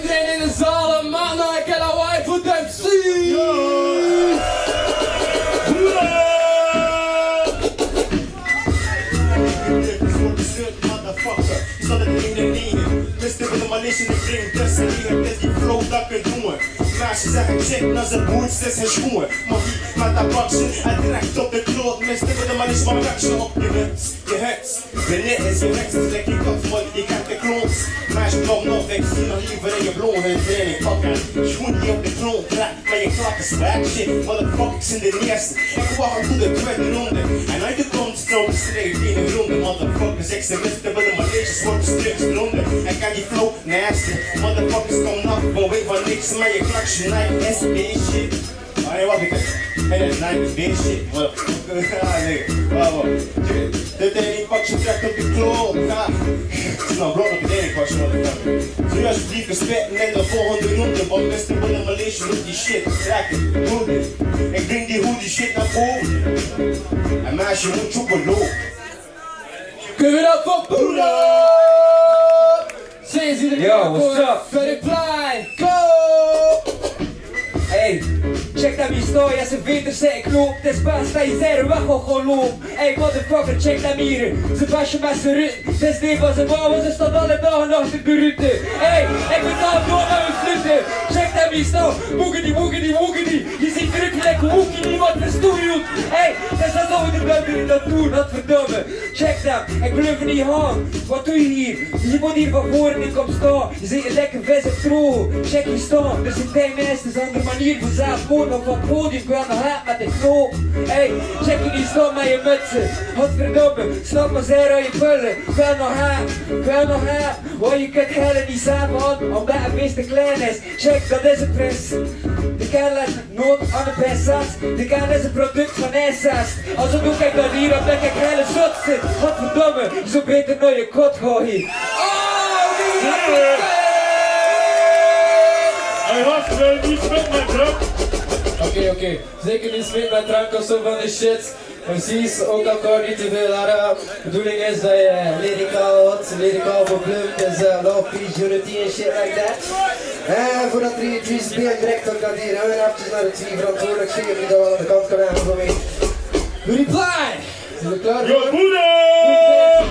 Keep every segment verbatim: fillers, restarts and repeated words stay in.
Iedereen in de zaal, maak nou lekker lawaai voor Dempsey! Motherfucker, is dat het in de linie? Mister with the Malaysian, ik drink Destiny, het is die flow dat ik doe. Meisjes zeggen check naar zijn boots, dat is zijn schoen. Maar die, maar dat bakje, hij trekt op de kloot. Mister with the Malaysian, maar bakje op je muts, je hut. Wanneer is je rechts, trek ik af, want ik heb de kloot. Meisje, kom nog weg, zie nog liever in je blonde training. Pak aan, schoen die op de grond, trek. Maar je klak is wack shit, motherfuckers in de eerste. Ik wacht tot de tweede ronde. En uit de kont stroom straight in de ronde. Motherfuckers, ik ze miste, bij de Maleisiërs wordt sterk ronde. Ik kan die flow nasty. Motherfuckers, kom nog, we weten van niks, maar je klak snijdt S P shit. Ah, nee, wacht even. Nee, nee, nee, nee, shit, motherfucker. Ah, nee, wacht, wacht. Dit is een pakje trek op de klok. Ha. Snap, bro, dat betekent pakje, motherfucker. Serieus, lief, respect, net de volgende ronde. Want beste, bij de Maleisiërs, doet die shit. Trek het, doe dit. Ik breng die hoodie shit naar boven. En meisje moet chocolade. Give it up for Buddha! Yo, what's up? Go! Hey, check dan mi story, ze weten ze klop, des basta i zere wacht op geloof. Hey, motherfucker, check dan hier. Ze basje maar ze rut, des leven ze bouwen, ze staan alle dagen achter de rutte. Hey, ik ben daar door aan het fluiten. Check dan mi story, woogity, woogity, woogity. Je ziet druk lekker woekie, niemand verstoort. Hey, des is over de buiten in dat doen, dat verdomme. Check dan, ik bluf in die hand. Wat doe je hier? Je moet hier van voren in komen staan. Je zit lekker vet op troon. Check je staan. Dus in tien mensen is een andere manier van zaak. Gewoon nog van podium. Ik wil nog haat met de knop. Hey, check je die staan met je mutsen. Godverdomme, snap maar zero je pullen. Ik wil nog haat, ik wil nog haat. Hoor je kut gillen die zaak van, omdat het best te klein is. Check, dat is het pres. De kerel is nooit aan de pesas. De kerel is een product van S S. Als het ook echt dan hier op lekker geile zot zit. Godverdomme, zo beter naar je kot gooien. Oh, die... Hij was wel niet met mijn druk. Oké, oké. Zeker niet met mijn drank of zo van de shit. Precies, ook akkoord, niet te veel herhalen. De bedoeling is dat je lyrical wordt, lyrical wordt blunt, dus eh, love, peace, unity and shit like that. En voordat drie drie speel direct op gaat hier, gaan we even naar de twee verantwoordelijkheden die daar wel aan de kant kunnen hebben voor mij. Reply! Zijn we klaar voor? Yo, Buddha!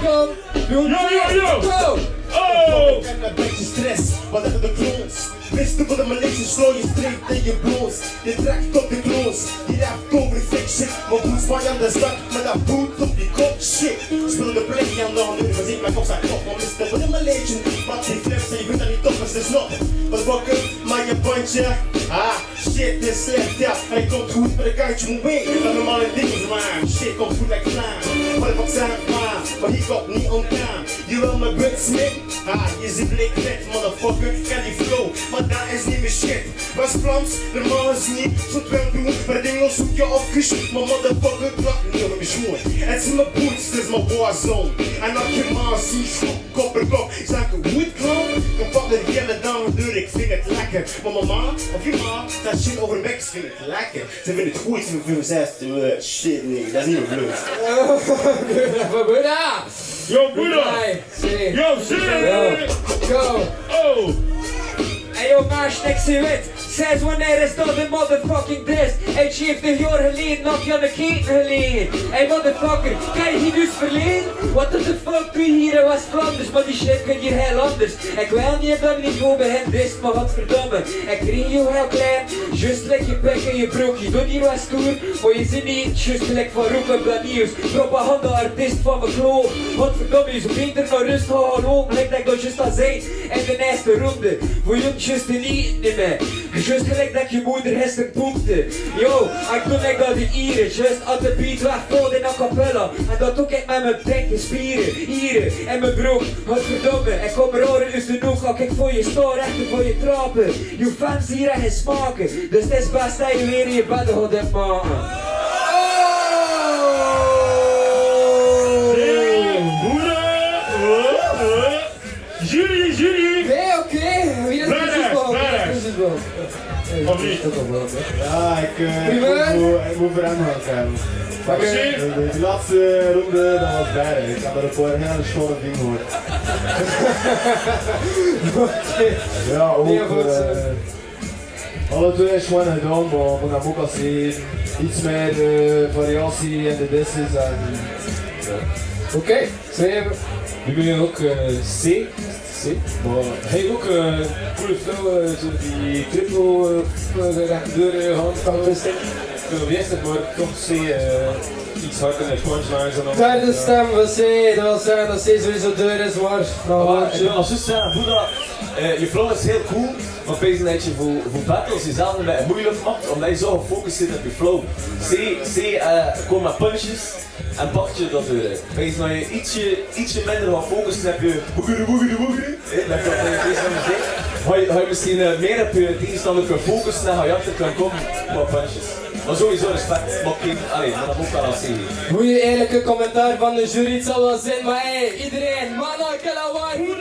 Kom, yo, yo, yo! Go! Oh! Kan een beetje stress, wat hebben de clones? Beste, voor de Maleisiërs, slow je streep en je bloos. Je trekt op de kloos, je rapt over de fiction. Maar boet zwaai aan de stad, maar dat boet op die kop, shit. Speel de play aan de hand, nu verzin mijn kop, zak op. Maar mister, voor de Maleisiërs, wat die flips, je weet dat niet toch is de snop. Wat wakker, maar je bandje, ah, shit, dit is slecht, ja. Hij komt goed, maar de kantje moet weer. Dat normale ding is maar, shit, komt goed, lijkt klaar. Maar wat zijn, maar, maar hier komt niet aan. Je wil mijn buts mee? Ha, je ziet bleek vet, motherfucker, kan die flow, maar daar is niet meer shit. Was Vlaams, de man is niet zo twintig, maar de ding was zoek je of kush, maar motherfucker, klap niet op mijn schoen. Het is mijn boots, dit is mijn warzone. En als je man ziet, kopperkop, zaken goed klop, dan pak de hele dag door, ik vind het lekker. Maar mama, of je ma, dat shit over bek, ik vind het lekker. Ze vinden het goed, ze vinden het zes, ze vinden het shit, nee, dat is niet mijn bloed. Wat gebeurt daar? Yo, Buddha! Hey, shit. Yo, shit! Yo. Go! Oh! Hey, yo, Mash, next to it. Says when there is not the motherfucking this. Hey, chief, de jor geleden, nog je aan de keten geleden. Hey, motherfucker, kan je hier dus verleden? What the fuck doe je hier in West-Vlaanderen? Maar die shit kan hier heel anders. Ik wil niet op dat niveau bij hen dis, maar godverdomme. Ik kreeg je heel klein, just like je pek en je broek. Je doet hier wat stoer, maar je zit niet just gelijk van Roepen Blanius. Propaganda-artiest van mijn kloot. Godverdomme, je zou beter naar rust gaan lopen, like dat ik dat just al zei in de eerste ronde. Voor je just niet meer. Just gelijk dat je moeder gisteren poepte. Yo, ik doe like dat de ieren. Just op de beat weg voor de a cappella. En dat doe ik met mijn dikke spieren. Hieren en mijn broek. Godverdomme, ik kom er oren is de noeg. Als ik voor je sta, rechter voor je trappen. Je fans hier aan het smaken. Dus het is best dat je weer je bedden gaat maken. Hey, broeder. Jury, jury. Hey, oké. Wie is het? Wie is het? Of niet? Ja, ik, eh, ik moet, ik moet veranderen gaan. Oké. De, de laatste ronde, dat was bijna. Ik had er een paar heel schone dingen gehoord. Oké. Ja, ook, nee, goed, eh, eh, alle twee schone gedaan, maar we gaan ook al zien. Iets meer, eh, variatie in de disses en, ja. Oké. Ze hebben, we kunnen ook, eh, C. C. Maar hij ook, eh, coole flow, eh, zo die triple, eh, eh, deur, eh, hand, eh, wie is het, maar toch C, eh, iets harder in de punchlines en dan. Derde stem van C, dat was, eh, dat C sowieso deur is, maar, nou, ah, ik wil als zuster zeggen, broeder, eh, je flow is heel cool, maar pees dat je voor, voor battles jezelf een beetje moeilijk maakt, omdat je zo gefocust zit op je flow. C, C, eh, kom maar punches. En pak je dat weer. Wees nou je ietsje, ietsje minder wat focus en heb je woegere, woegere, woegere. Hè, dat kan je, wees nou je zegt. Hou je, hou je misschien, eh, meer op je tegenstander kan focussen en hou je achter kan komen qua punches. Maar sowieso respect, maar King, allee, maar dat moet wel als serie. Goeie eerlijke commentaar van de jury, het zal wel zijn, maar hey, iedereen, Mana Kalawahi.